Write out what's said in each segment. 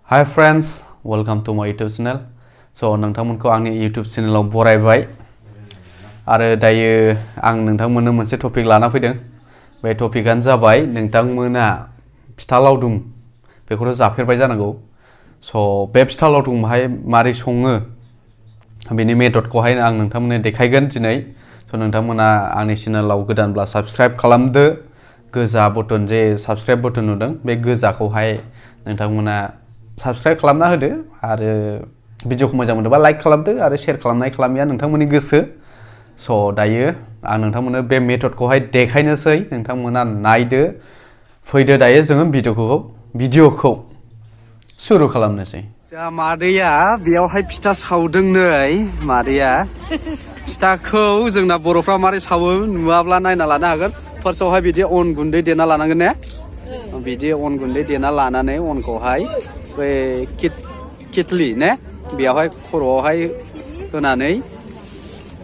Hi friends, welcome to my YouTube channel. So नोंथांमोनखौ आंनि YouTube channel आव बरायबाय आरो दायो आं नोंथांमोननो मोनसे टपिक लाना फैदों। बे टपिकआनो जाबाय नोंथांमोना फिथा लावदुम बेखौथ' जाफेरबाय जानांगौ। So बे फिथा लावदुमहाय मारै सङो बेनि मेथडखौहाय आं नोंथांमोननो देखायगोन दिनै। So नोंथांमोना आंनि चेनेलाव गोदानब्ला साबस्क्राइब खालामदो। गोजा बटन जे साबस्क्राइब बटन नुदों बे गोजाखौहाय नोंथांमोना साबस्क्राइब खालामना होदो आरो भिडिअखौ मोजां मोनोबा लाइक खालामदो आरो शेयार खालामनाय खालामिया नोंथांमोननि गोसो। स' दायो आं नोंथांमोननो बे मेथडखौहाय देखायनोसै नोंथांमोना नायदो। फैदो दायो जोङो भिडिअखौ सुरु खालामनोसै। जा मादैया बेयावहाय फिथा सावदों नै मादैया फिथाखौ जोंना बर'फ्रा मारै सावो नुवाब्ला नायना लानो हागोन। फार्स्टआवहाय बिदि अन गुन्दै देना लानांगोन ने बिदि अन गुन्दै देना लानानै अनखौहाय बै किटलि ने बेयावहाय खर'आवहाय होनानै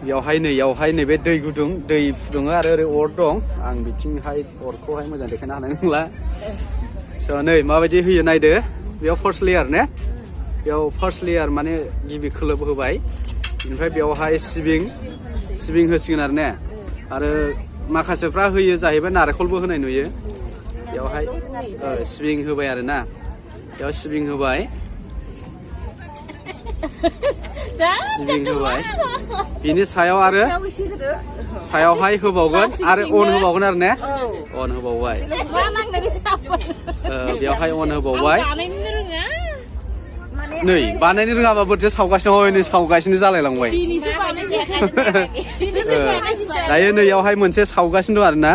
बेयावहाय नैबे दै गुदुं दै फुदुङो आरो ओरै अर दं। आं बिथिंहाय अरखौहाय मोजां देखायनो हानाय नंला। स' नै माबायदि होयो नायदो। बेयाव फार्स्ट लेयार ने बेयाव फार्स्ट लेयार माने गिबि खोलोब होबाय। ओमफ्राय बेयावहाय सिबिं होसिगोन आरो ने आरो माखासेफ्रा होयो जाहैबाय नारेंखलबो होनाय नुयो। बेयावहाय सिबिं होबाय आरो ना बेयाव सिबिं होबाय बिनि सायाव आरो सायावहाय होबावगोन आरो अन होबावगोन आरो ने अन होबावबाय बेयावहाय अन होबावबाय। नै बानायनो रोङाबा बोरैथो सावगासिनो नै सावगासिनो जालायलांबाय। दायो नैयावहाय मोनसे सावगासिनो दं आरोना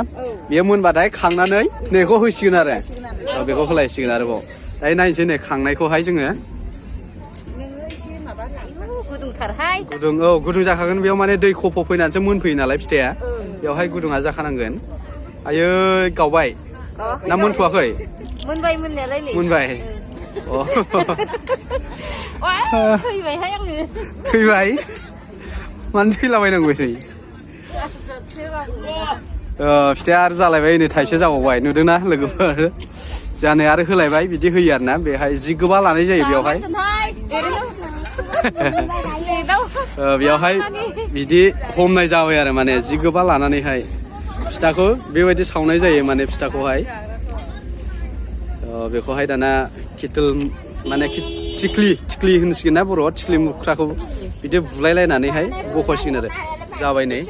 बेयो मोनबाथाय खांनानै नैखौ होसिगोन आरो बेखौ होलायसिगोन आरोबाव। दायो नायनोसै नै खांनायखौहाय जोङो गुदुं जाखागोन। बेयाव माने दै खफ' फैनानैसो मोनफैयो नालाय फिथाया बेयावहाय गुदुङा जाखानांगोन। आयै गावबाय ना मोनथ'वाखै? मोनबाय थैबाय मानो थैलाबायनांगौसै फिथाया आरो जालायबाय नै थाइसे जाबावबाय नुदोंना लोगोफोर जानो आरो होलायबाय बिदि होयो आरोना बेहाय जि गोबा लानाय जायो बेयावहाय बेयावहाय बिदि हमनाय जाबाय आरो माने जि गोबा लानानैहाय फिथाखौ बेबायदि सावनाय जायो माने फिथाखौहाय बेखौहाय दाना किटल माने थिख्लि होनसिगोन ना बर'आव थिख्लि मुख्राखौ बिदि बुलायलायनानैहाय बख'सिगोन आरो जाबाय नै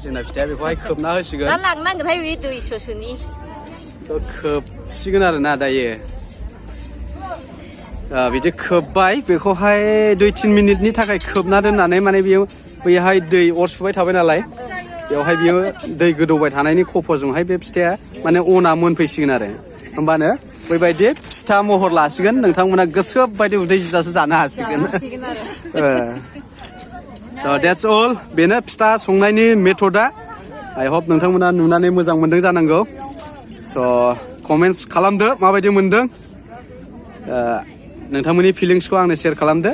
जोंना फिथाया बेखौहाय खोबना होसिगोन खोबसिगोन आरो ना दायो बिदि खोबबाय बेखौहाय 2-3 मिनिटनि थाखाय खोबना दोननानै माने बेयो बैहाय दै अर सुबाय थाबाय नालाय बेवहाय बियो दै गोदौबाय थानायनि खफ'जोंहाय बे फिथाया माने अना मोनफैसिगोन आरो होमबानो बैबायदि फिथा महर लासिगोन। नोंथांमोना गोसो बायदि उदै जिजासो जानो हासिगोन। So that's all बेनो फिथा संनायनि मेथडा। I hope नोंथांमोना नुनानै मोजां मोनदों जानांगौ। So कमेन्ट्स खालामदो माबायदि मोनदों नोंथांमोननि फिलिंसखौ आंनो शेयार खालामदो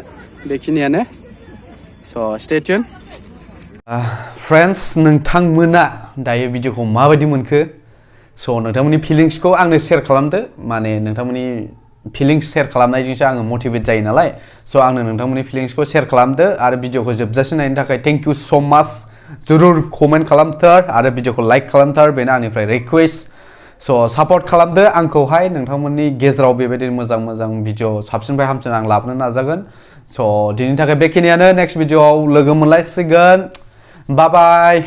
बेखिनियानो। So stay tuned. फ्रेन्ड्स नोंथांमोना दायो भिडिअखौ माबायदि मोनखो? स' नोंथांमोननि फिलिंसखौ आंनो शेयार खालामदो। माने नोंथांमोननि फिलिंस शेयार खालामनायजोंसो आङो मटिभेट जायो नालाय। स' आंनो नोंथांमोननि फिलिंसखौ शेयार खालामदो आरो भिडिअखौ जोबजासिम नायनो थाखाय थेंक इउ स' माच। जरुर कमेन्ट खालामथार आरो भिडिअखौ लाइक खालामथार बेनो आंनिफ्राय रिकुवेस्ट। स' सापर्ट खालामदो आंखौहाय नोंथांमोननि गेजेराव बेबायदि मोजां भिडिअ साबसिननिफ्राय हामसिन आं लाबोनो नाजागोन। स' दिनैनि थाखाय बेखिनियानो। नेक्स्ट भिडिअआव लोगो मोनलायसिगोन। बाय बाय।